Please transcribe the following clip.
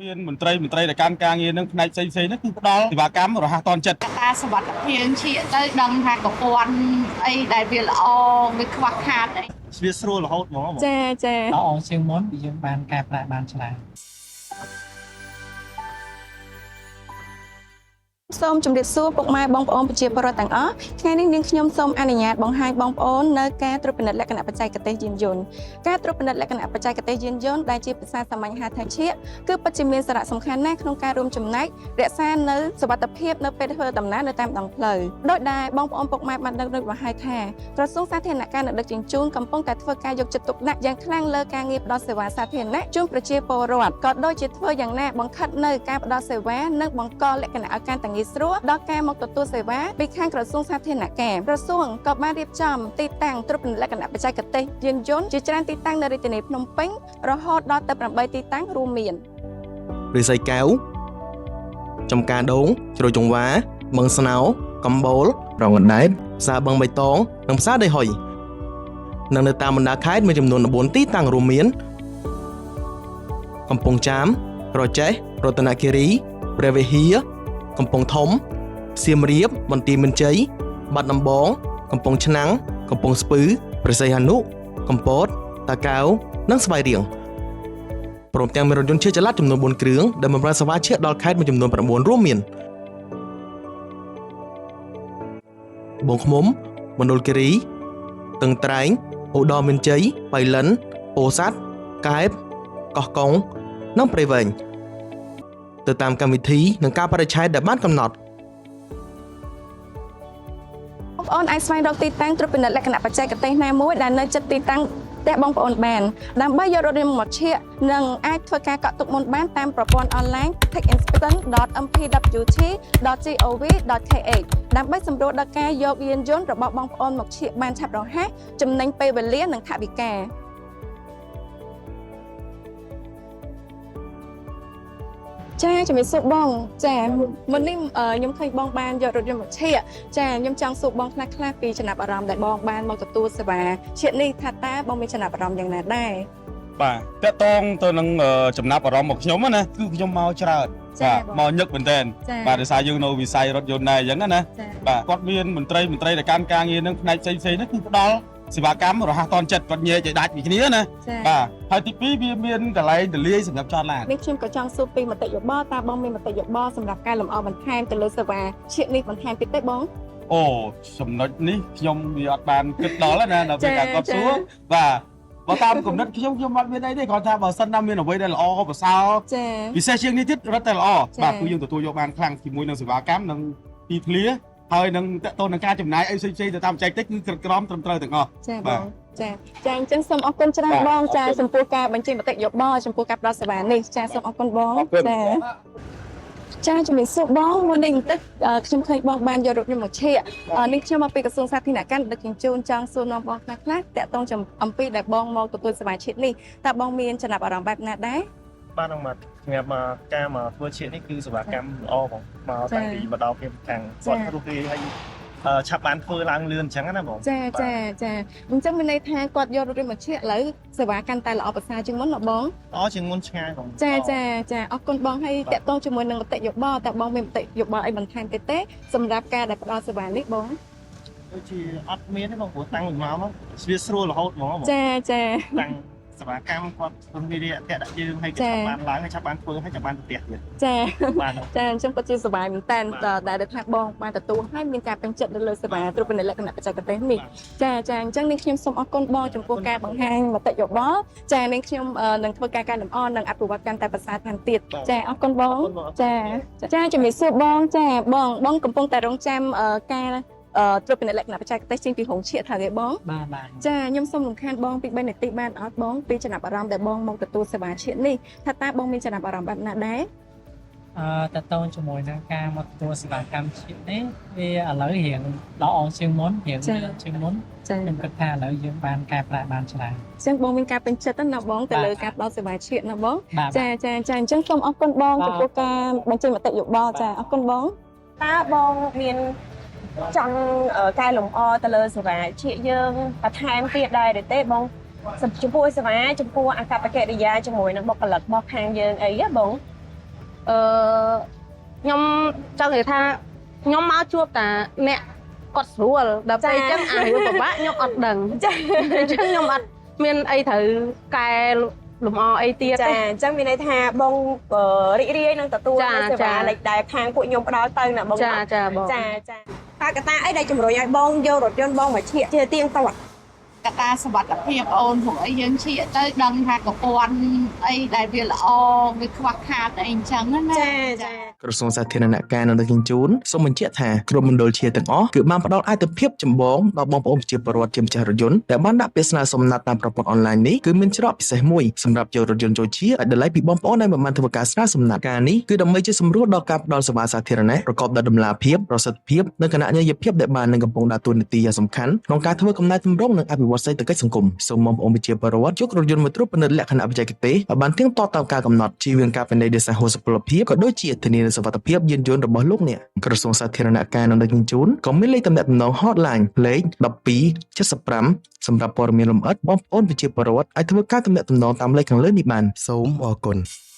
មានមន្ត្រីដែលកាន់ការងារនឹងផ្នែកផ្សេងៗហ្នឹងគឺផ្ដល់សេវាកម្មរហ័សទាន់ចិត្ត កត្តាសុវត្ថិភាពឈៀកទៅដឹងថាប្រព័ន្ធអីដែលវាល្អវាខ្វះខាតអី វាស្រួលរហូតហ្មងបង ចាចា ល្អជាងមុនយើងបានកែប្រែបានច្រើន សូមជម្រាបសួរពុកម៉ែបងប្អូនប្រជាពលរដ្ឋទាំងអស់ថ្ងៃនេះនាងខ្ញុំសូមអនុញ្ញាតបង្ហាញបងប្អូននៅការត្រួតពិនិត្យលក្ខណៈបច្ចេកទេសយានយន្តការត្រួតពិនិត្យលក្ខណៈបច្ចេកទេសយានយន្តដែលជាភាសាសាមញ្ញហៅថាឈៀកគឺពិតជាមានសារៈសំខាន់ណាស់ក្នុងការរួមចំណែករក្សានៅសុវត្ថិភាពនៅពេលធ្វើដំណើរនៅតាមដងផ្លូវដោយដែលបងប្អូនពុកម៉ែបានដឹងរួចមកហើយថាក្រសួងសាធារណការនិងដឹកជញ្ជូនកំពុងតែធ្វើការយកចិត្តទុកដាក់យ៉ាងខ្លាំងលើការងារផ្ដល់សេវាសាធារណៈជូនប្រជាពលរដ្ឋក៏ដូចជាធ្វើយ៉ាងណាបង្ខិតនៅការផ្ដល់សេវានិងបង្កលក្ខណៈឲ្យកាន់តែងាយស្រួលដល់ការមកទទួលសេវាពីខាងក្រសួងសាធារណការក្រសួងក៏បានរៀបចំទីតាំងត្រួតពិនិត្យលក្ខណៈបច្ចេកទេសយានយន្តជាច្រើនទីតាំងនៅរាជធានីភ្នំពេញរហូតដល់ទៅ8ទីតាំងរួមមាន រិស័យកែវចំការដូងជ្រោយចង្វាបឹងស្នោកំបូលរងអណ្ដែតផ្សារបឹងបៃតងនិងផ្សារដីហុយនិងនៅតាមបណ្ដាខេត្តមានចំនួន14ទីតាំងរួមមានកំពង់ចាមក្រចេះរតនគិរីព្រះវិហារកំពង់ធំសៀមរាបបន្ទាយមានជ័យបាត់ដំបងកំពង់ឆ្នាំងកំពង់ស្ពឺព្រះសីហនុកំពតតាកែវនិងស្វាយរៀង ព្រមទាំងមានរថយន្តជាចល័តចំនួន4គ្រឿងដែលបម្រើសេវាឈាកដល់ខេត្តមួយចំនួន9រួមមានត្បូងឃ្មុំមណ្ឌលគិរីទឹងត្រែងឧត្តរមានជ័យបៃលិនពោធិ៍សាត់កែបកោះកុងនិងព្រៃវែងទៅតាមកម្មវិធីនិងការបរិច្ឆេទដែលបានកំណត់ បងប្អូនអាចស្វែងរកទីតាំងត្រួតពិនិត្យលក្ខណៈបច្ចេកទេសណាមួយដែលនៅជិតទីតាំងផ្ទះបងប្អូនបានដើម្បីយករថយន្តមកឈៀកនិងអាចធ្វើការកក់ទុកមុនបានតាមប្រព័ន្ធអនឡាញ techinspection.mpwt.gov.kh ដើម្បីសម្រួលដល់ការយកយានយន្តរបស់បងប្អូនមកឈៀកបានឆាប់រហ័សចំណេញពេលវេលានិងថវិកាចាជំរាបសួរបងចាមុននេះខ្ញុំឃើញបងបានយករថយន្តមកឈៀក ចាខ្ញុំចង់សួរបងខ្លះខ្លះពីចំណាប់អារម្មណ៍ដែលបងបានមកទទួលសេវាជាតិនេះថាតើបងមានចំណាប់អារម្មណ៍យ៉ាងណាដែរ បាទតកតងទៅនឹងចំណាប់អារម្មណ៍របស់ខ្ញុំណាគឺខ្ញុំមកច្រើនបាទមកញឹកមែនតើ ចា បាទដោយសារយើងនៅវិស័យរថយន្តដែរអញ្ចឹងណា ចា បាទគាត់មានមន្ត្រីដែលកាន់ការងារនឹងផ្នែកផ្សេងៗហ្នឹងគឺផ្ដល់សេវាកម្មរហ័សទាន់ចិត្តគាត់ញែកឲ្យដាច់ពីគ្នាណា ចា បាទហើយទី2វាមានកន្លែងទលាយសម្រាប់ចតឡាន នេះខ្ញុំក៏ចង់សួរពីមតិយោបល់តើបងមានមតិយោបល់សម្រាប់ការលម្អបន្ថែមទៅលើសេវាជាតិនេះបន្ថែមទៀតទេបង អូចំណុចនេះខ្ញុំវាអត់បានគិតដល់ណាដល់ពេលការគាត់សួរបាទបើតាមគំនិតខ្ញុំខ្ញុំអត់មានអីទេគ្រាន់ថាបើសិនណាមានអ្វីដែលល្អប្រសើរ ចា ពិសេសជាងនេះទៀតរត់តែល្អ ចា៎ បាទគឺយើងទទួលយកបានខ្លាំងជាមួយនឹងសេវាកម្មនិងទីធ្លាហើយនឹងតកតនឹងការចំណាយអីផ្សេងៗទៅតាមបច្ចេកទេសគឺក្រិតក្រមត្រឹមត្រូវទាំងអស់ ចា បាទ បងចាចាអញ្ចឹងសូមអរគុណច្រើន បាទ បងចា អរគុណ ចំពោះការបញ្ចេញមតិយោបល់ចំពោះការផ្ដល់សេវានេះចាសូមអរគុណបង អរគុណ ចាចាជំរាបសួរបងមុននេះបន្តិចខ្ញុំឃើញបងបានយករូបខ្ញុំមកឈៀកនេះខ្ញុំមកពីក្រសួងសាធារណការនិងដឹកជញ្ជូនចង់សួរនាំបងខ្លះខ្លះតាក់ទងចំអំពីដែលបងមកទទួលសេវាជាតិនេះតើបងមានចំណាប់អារម្មណ៍បែបណាដែរ បាទអង្គបាទសម្រាប់មកការមកធ្វើជាតិនេះគឺសេវាកម្មល្អបងមកតាំងពីមកដល់ពីខាងគាត់រស់រាយហើយឆាប់បានធ្វើឡើងលឿនអញ្ចឹងណាបង ចាចាចាអញ្ចឹងមានន័យថាគាត់យករថយន្តមកឈៀកឥឡូវសេវាកាន់តែល្អប្រសើរជាងមុនណាបង ល្អជាងមុនឆ្ងាយបង ចាចាចាអរគុណបងហើយតាក់ទងជាមួយនឹងមតិយោបល់តើបងមានមតិយោបល់អីបន្ថែមទៀតទេសម្រាប់ការដែលផ្ដល់សេវានេះបង ដូចជាអត់មានទេបងព្រោះតាំងពីមកមកវាស្រួលរហូតហ្មងបង ចាចា តាំងសេវាកម្មគាត់រស់រាយអតិដាក់យើងហើយគេឆាប់បានឡើងហើយឆាប់បានធ្វើហើយឆាប់បានផ្ទះទៀត ចា បាទ ចាអញ្ចឹងពិតជាសប្បាយមែនតើដែលថាបងបានទទួលហើយមានការពេញចិត្តនៅលើសេវាត្រួតពិនិត្យលក្ខណៈបច្ចេកទេសនេះចាចាអញ្ចឹងនាងខ្ញុំសូមអរគុណបងចំពោះការបង្ហាញមតិយោបល់ចានាងខ្ញុំនឹងធ្វើការកែលម្អនិងអភិវឌ្ឍកាន់តែប្រសើរថែមទៀតចាអរគុណបង ចាចាជំរាបសួរបងចាបងបងកំពុងតែរងចាំការត្រួតពិនិត្យលក្ខណៈបច្ចេកទេសចេញពីរោងឈៀកថាទេបង បាទបាទ ចាខ្ញុំសូមរំខានបងពី3នាទីបានអត់បងពីចំណាប់អារម្មណ៍ដែលបងមកទទួលសេវាជាតិនេះថាតើបងមានចំណាប់អារម្មណ៍បែបណាដែរ តកតងជាមួយនឹងការមកទទួលសេវាកម្មជាតិនេះវាឥឡូវរៀងល្អជាងមុនរៀងលឿនជាងមុន ចា ខ្ញុំគិតថាឥឡូវយើងបានកែប្រែបានច្រើន អញ្ចឹងបងមានការពេញចិត្តណាបងទៅលើ បាទ ការផ្ដល់សេវាជាតិណាបង បាទ ចាចាចាអញ្ចឹងសូមអរគុណបង បាទ ចំពោះការបញ្ចេញមតិយោបល់ចាអរគុណបង តើបងមានចង់កែលម្អទៅលើសេវាជាយើងបន្ថែមទៀតដែរឬទេបងចំពោះសេវាចំពោះអាកប្បកិរិយាជាមួយនឹងបុគ្គលិករបស់ខាងយើងអីហ៎បង អឺខ្ញុំចង់និយាយថាខ្ញុំមកជួបតាអ្នកគាត់ស្រួលដល់ពេលអញ្ចឹងអារឿងពិបាកខ្ញុំអត់ដឹង ចា អញ្ចឹងខ្ញុំអត់មានអីត្រូវកែលម្អអីទៀត ចា ទេ អញ្ចឹងមានន័យថាបងរីករាយនឹងទទួល ចា នូវសេវា ចា លេខដែលខាងពួកខ្ញុំផ្ដល់ទៅណាបង ចា ណា ចាបង ចាចាតើកត្តាអីដែលជំរុញឲ្យបងយករថយន្តបងមកឈៀកជាទៀងទាត់ កត្តាសុវត្ថិភាពអូនព្រោះអីយើងឈៀកទៅដឹងថាប្រព័ន្ធអីដែលវាល្អវាខ្វះខាតអីអញ្ចឹងណា ចាចា ក្រសួងសាធារណការនិងដឹកជញ្ជូនសូមបញ្ជាក់ថាគ្រប់មណ្ឌលជាទាំងអស់គឺបានផ្ដល់អាទិភាពចម្បងដល់បងប្អូនប្រជាពលរដ្ឋជាម្ចាស់រថយន្តដែលបានដាក់ពាក្យស្នើសុំណាត់តាមប្រព័ន្ធអនឡាញនេះគឺមានច្រកពិសេសមួយសម្រាប់យករថយន្តចូលជាឲ្យតម្លៃពីបងប្អូនដែលមិនបានធ្វើការស្នើសុំណាត់ការនេះគឺដើម្បីជាសម្រួលដល់ការផ្ដល់សេវាសាធារណៈប្រកបដោយតម្លាភាពប្រសិទ្ធភាពនិងគណនេយ្យភាពដែលបាននឹងកំពុងដើរតួនាទីយ៉ាងសំខាន់ក្នុងការធ្វើកំណែទម្រង់និងអភិវឌ្ឍសេដ្ឋកិច្ចសង្គមសូមបងប្អូនប្រជាពលរដ្ឋយករថយន្តមកត្រួតពិនិត្យលក្ខណៈបច្ចេកទេសឲ្យបានទៀងទាត់តាមការកំណត់ជៀសវាងការពិន័យដោយសារហួសពលភាពក៏ដូចជាធានានូវសុវត្ថិភាពយានយន្តរបស់លោកអ្នកក្រសួងសាធារណការនិងដឹកជញ្ជូនក៏មានលេខទំនាក់ទំនង hotline លេខ1275សម្រាប់ព័ត៌មានលម្អិតបងប្អូនប្រជាពលរដ្ឋអាចធ្វើការទំនាក់ទំនងតាមលេខខាងលើនេះបានសូមអរគុណ។